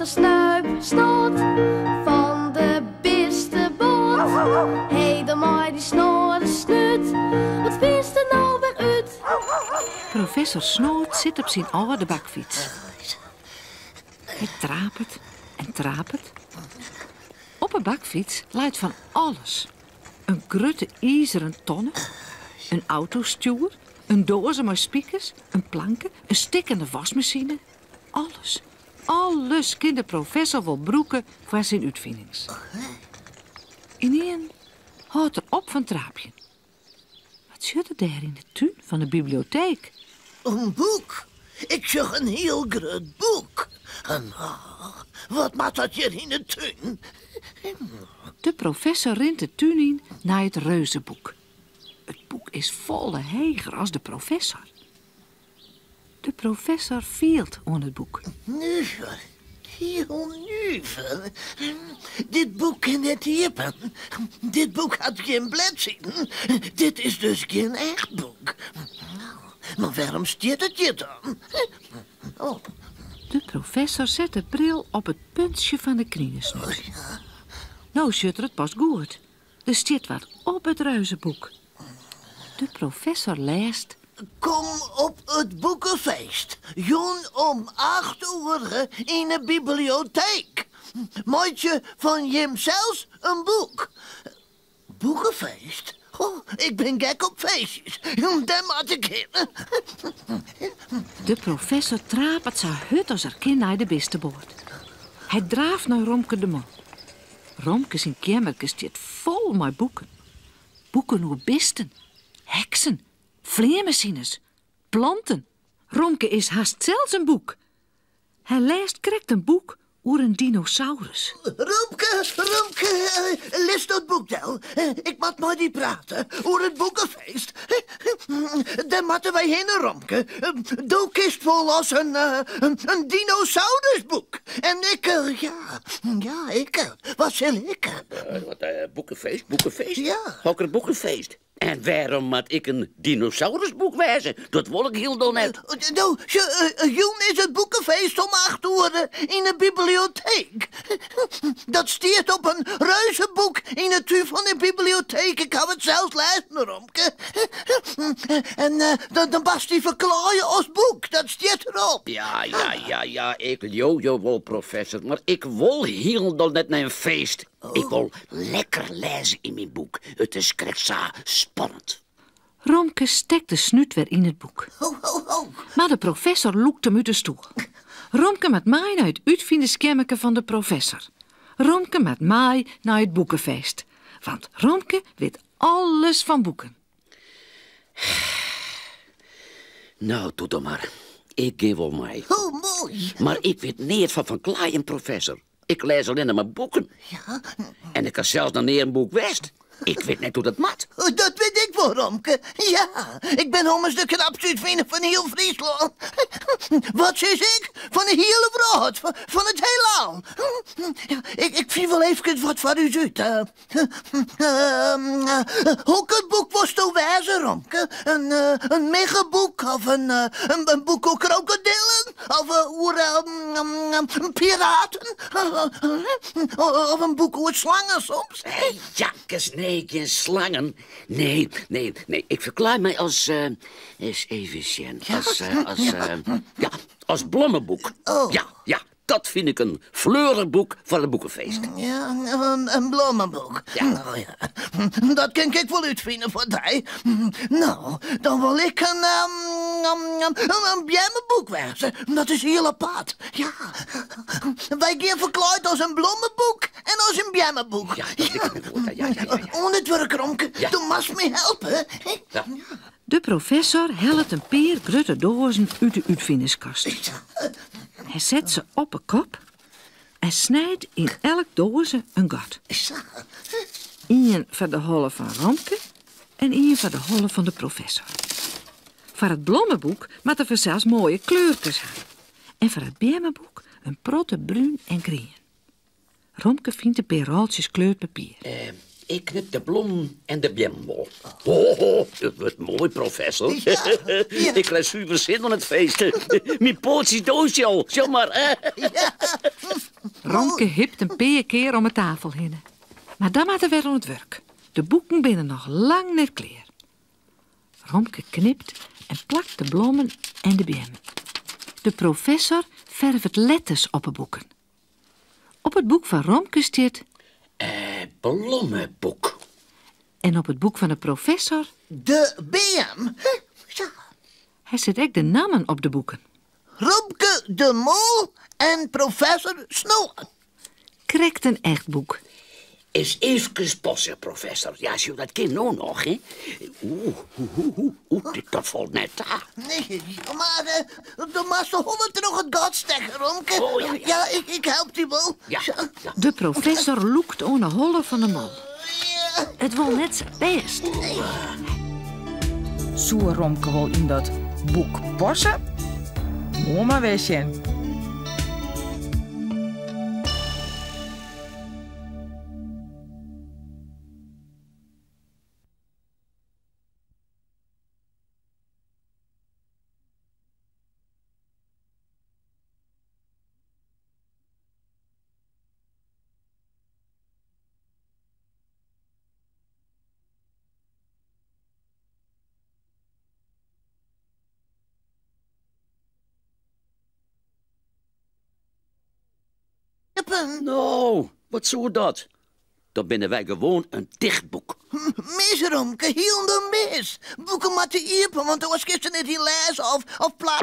Professor Snuip Snot fan de bisteboat. Hé, dan mei dy snoade snút, wat fynst der no wer út? Professor Snoot sit op syn âlde bakfyts. Hy trapet en trapet. Op 'e bakfyts leit fan alles. In grutte izeren tonne, in autostjoer, in doaze mei spikers, in planke, in stikkene waskmasine. Alles, alles kin de professor wol brûke foar syn útfinings. Ynienen hâldt er op fan traapjen. Wat sjocht er dêr yn de tún fan de biblioteek? In boek! Ik sjoch in hiel grut boek. Wat moat dat hjir yn de tún? De professor rint de tún yn nei it reuzeboek. It boek is folle heger as de professor. De professor fielt oan it boek. Nuver, hiel nuver. Dit boek kin net iepen. Dit boek hat gjin bledsiden. Dit is dus gjin echt boek. Mar wêrom stiet it hjir dan? Oh. De professor set de bril op it puntsje fan de kninesnút. No sjocht er it pas goed. Der stiet wat op it reuzeboek. De professor lêst. Kom op it boekefeest, jûn om acht oere yn 'e biblioteek. Meitsje fan jimsels in boek. Boekefeest? Oh, ik bin gek op feestjes. Dêr moat ik hinne. De professor trapet sa hurd as er kin nei de bisteboat. Hy draaft nei Romke de Mol. Romke syn keammerke stiet fol mei boeken. Boeken oer bisten, heksen, fleanmasines, planten. Romke is hast sels in boek. Hy lêst krekt in boek oer in dinosaurus. Romke, Romke, lis dat boek del. Ik moat mei dy prate oer it boekefeest. Dêr moatte wy hinne, Romke. Do kinst wol as in, in dinosaurusboek. En ik, ja, ja, ik, wat sil ik? Wat, boekefeest, boekefeest? Ja. Hokker boekefeest? En wêrom moat ik in dinosaurusboek wêze? Dat wol ik hielendal net. No, jûn is it boekefeest om acht oere yn 'e biblioteek. Dat stiet op in reuzeboek yn 'e tún fan 'e biblioteek. Ik haw it sels lêzen, Romke. En dan moatst dy ferklaaie as boek. Dat stiet derop. Ja, ja, ja, ja, ik leau jo wol, professor, mar ik wol hielendal net nei in feest. Ik wol lekker lêze yn myn boek. It is krekt sa spannend. Romke stekt de snút wer yn it boek. Ho, ho, ho. Mar de professor lûkt him út de stoel. Romke moat mei nei it útfinerskeammerke fan de professor. Romke moat mei nei it boekefeest. Want Romke wit alles fan boeken. No, doe dan mar. Ik gean wol mei. Hoe moai. Mar ik wit neat fan ferklaaien, professor. Ik lês allinne mar boeken. Ja. En ik ha sels noch nea in boek west. Ik wit net hoe't dat moat. Dat wit ik wol, Romke. Ja, ik bin ommers de knapste útfiner fan hiel Fryslân. Wat sis ik? Fan de hiele wrâld, fan it heelal. Ik fyn wol eefkes wat foar ús út. Hokker boek wolsto wêze, Romke? In miggeboek of in boek oer krokodillen? Of oer piraten? Of in boek oer slangen soms? Jakkes, nee, gjin slangen. Nee, nee, nee. Ik ferklaai my as, ris even sjen, as, as, ja, as blommeboek. Oh. Ja, ja. Dat fyn ik in fleurich boek foar it boekefeest. Ja, in blommeboek. Ja. No ja, dat kin ik wol útfine foar dy. No, dan wol ik in, in beammeboek wêze. Dat is hiel apart. Ja, wy gean ferklaaid as in blommeboek en as in beammeboek. Ja, dat liket my goed. Ja, ja, ja, ja. Oan it wurk, Romke. Ja. Do moatst my helpe. Ja. De professor hellet in pear grutte doazen út de útfinerskast. Hy set se op 'e kop en snijt yn elk doaze in gat. Ien foar de holle fan Romke en ien foar de holle fan de professor. Foar it blommeboek moat er fansels moaie kleurkes ha. En foar it beammeboek in protte brún en grien. Romke fynt in pear rôltsjes kleurd papier. Ik knip de blommen en de beammen wol. Ho, ho, it wurdt moai, professor. Ja, ja. Ik krij suver sin oan it feest. Myn poatsjes doarsje al, sjoch mar. Ja. Romke hipt in pear kear om 'e tafel hinne. Mar dan moat er wer oan it wurk. De boeken binne noch lang net klear. Romke knipt en plakt de blommen en de beammen. De professor fervet letters op 'e boeken. Op it boek fan Romke stiet. Eh, blommeboek. En op it boek fan de professor. De beam. Hy set ek de nammen op de boeken. Romke de Mol en professor Snoad. Krekt in echt boek. Is eefkes passe, professor. Ja, sjoch, dat kin no noch, hè. Oeh, oeh, oeh, oeh, dit, dat falt net ta. Nee, mar eh, do moatst de holle troch it gat stekke, Romke. Oh, ja, ja. Ja, ik, ik help dy wol. Ja, ja. De professor lûkt oan 'e holle fan de mol. Ja. It wol net sa bêst. Soe Romke wol yn dat boek passe? Moarn mar wer sjen. No, wat soe dat? Dan binne wy gewoan in ticht boek. Mis, Romke, hielendal mis. Boeken moatte iepen, want oars kinst se net yn lêze of, of pla.